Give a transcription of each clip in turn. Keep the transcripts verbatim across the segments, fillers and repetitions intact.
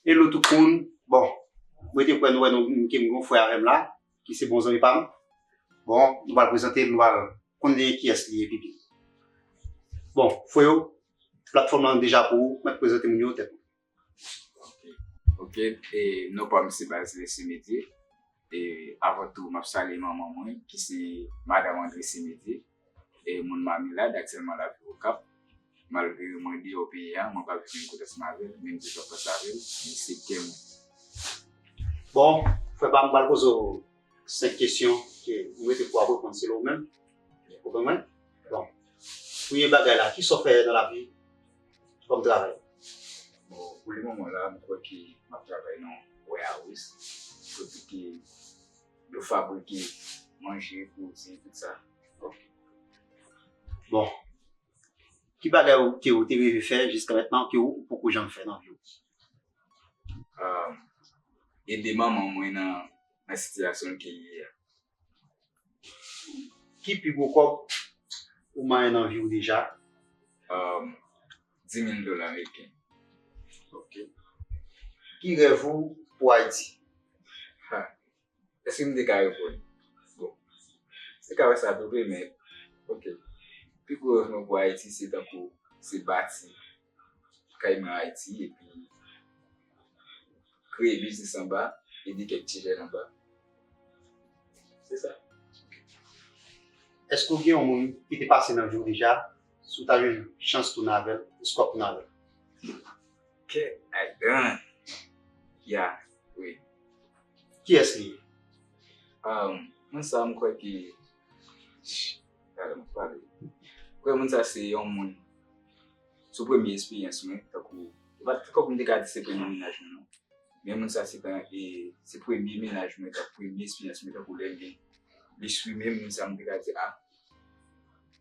Hello tout moun. Bon, mwen te kwè nou wè nou, ke m gen yon frè avè m la, ki se bon zanmi pa m. Bon, nou pral prezante l, nou pral konnen kiyès li ye pi byen. Bon, frè yo, platfòm lan deja pou ou, mèt prezante moun yo tèt ou. Ok, e non pa m se Basilus Semedye. E avan tou, m ap salye manman mwen, ki se Madanm André Semedye. E moun Mamilad, aktyèlman l ap viv Okap. Malgre mwen deyò peyi a, mwen pa viv menm kote ansanm avè l, men m toujou ap panse avè l, li se kè mwen. Bon, frè pa m, m pral poze w senk kesyon ke m rete pou w ap reponn selon ou menm. Ou konprann mwen? Bon. Premye bagay la, kisa w fè nan lavi kòm travay? Bon, pou le moman la, m kwè ke m ap travay nan warehouse, kote ke yo fabrike manje, pwodui, tout sa. Bon. Ki bagay ou, ke ou te reve fè jiska mentnan ke ou poko janm fè nan vi w? Um, ede manman mwen nan, nan sitiyasyon l ke li ye a. Ki pi gwo kòb ou manyen nan vi w deja? Um, dis mil dola ameriken. Ok. Ki rèv ou pou Ayiti? Ha. Èske m te ka reponn? Bon. Se ka wè sa tou vre, men ok. Pi gwo rèv mwen pou Ayiti, se tankou, se bati kay mwen Ayiti, epi kreye biznis anba, ede kèk ti jèn anba. Se sa. Èske w gen yon moun ki te pase nan vi w deja, si w ta jwenn chans tounen avè l, èske w ap tounen avè l? Kè, ay, gran. Ya, wi. Kiyès li ye? Um, moun sa, m kwè ke, gade, m pale. M kwè moun sa se yon moun, sou premye eksperyans mwen, tankou, e pa t tankou m te ka di se premye mennaj mwen, non. Men moun sa se pa, e, se premye mennaj mwen, tankou premye eksperyans mwen, tankou lè m gen lespri menm, moun sa m te ka di, a,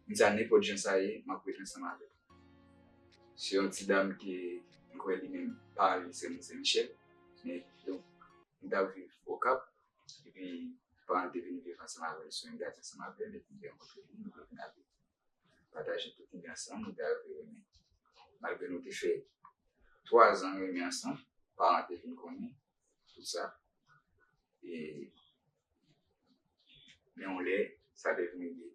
moun sa nenpòt jan sa ye, m ap ret ansanm avè l. Se yon ti dam ke m kwè li menm, paran li se moun Sen Michèl. Men, donk, m t ap viv Okap, epi paran l te vin viv ansanm avè l sou yon gate ansanm avè m, epi m te rankontre li, nou te vin ap pataje tout nèg ansanm, nou te arive renmen. Malgre nou te fè twa zan renmen ansanm, paran te vin konnen tout sa. E, men yon lè, sa te vin rive.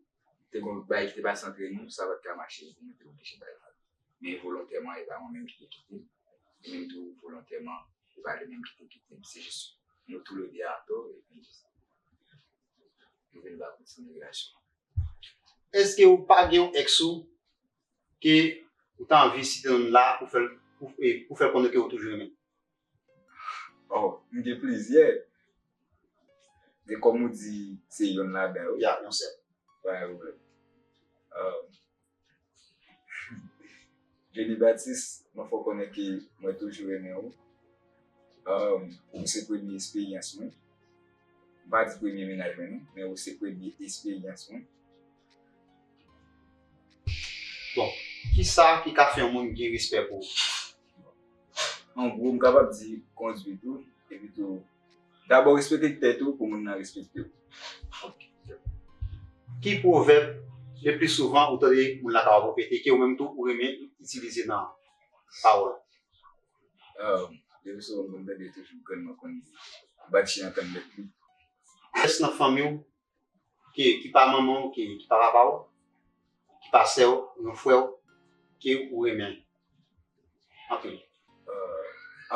Te gon bagay ki te pase antre nou, sa pa t ka mache, epi nou te oblije bay vag. Men volontèman, e pa mwen menm ki te kite l. E menm tou volontèman, e pa li menm ki te kite m. Se jis nou toulede atò, epi nou vin pa kontinye relasyon an. Èske ou pa gen yon èks ou ke ou ta anvi site non l la pou fè l, pou, e, pou fè l konnen ke ou toujou renmen l? Oh, m gen plizyè. Men kòm ou di, se yonn ladan yo. Ya, yon sèl. Pa gen pwoblèm. Um, Johnny Baptiste, mwen fè w konnen ke mwen toujou renmen ou. Um, ou se premye eksperyans mwen. M pa di premye mennaj mwen, non, men ou se premye eksperyans mwen. Bon, kisa ki ka fè yon moun gen respè pou ou? An gwo, m kapab di kondwit ou, epi tou, dabò respekte tèt ou pou moun nan respekte w. Ki pwovèb le pli souvan ou tande moun la kapab repete, ke ou menm tou ou renmen itilize nan pawòl? Um, le pli souvan m konn tande toujou grann mwen konn di, bat chen an tann mèt li. Kiyès nan fanmi w ki, ki pa manman w, ki, ki pa papa w, ki pa sè w, yon frè w, ke ou renmen anpil? Uh,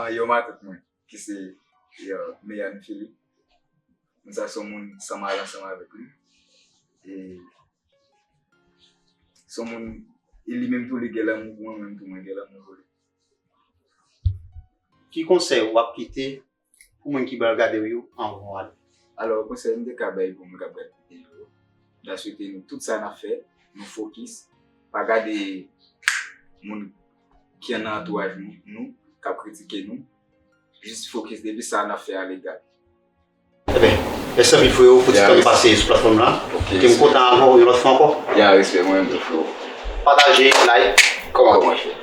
an yon matant mwen, ki se, uh, Meyane Philippe. Moun sa se yon moun san m al ansanm avèk li. E se yon moun, e li menm tou li gen lanmou pou mwen, mwen menm tou mwen gen lanmou pou li. Ki konsèy w ap kite pou moun ki pral gade w yo anvan w ale? Alò, konsèy m te ka bay pou moun k ap gade videyo yo, m ta swete nou tout sa n ap fè, nou fokis. Pa gade moun ki nan antouraj nou, nou, k ap kritike nou. Jis fokis depi sa n ap fè a legal. Ebyen, mèsi anpil freo pou ti tan nou pase sou platfòm lan. Ke m kontan avè w yon lòt fwa ankò. Ya, respè mwen menm tou freo. Pataje, like, kòmante.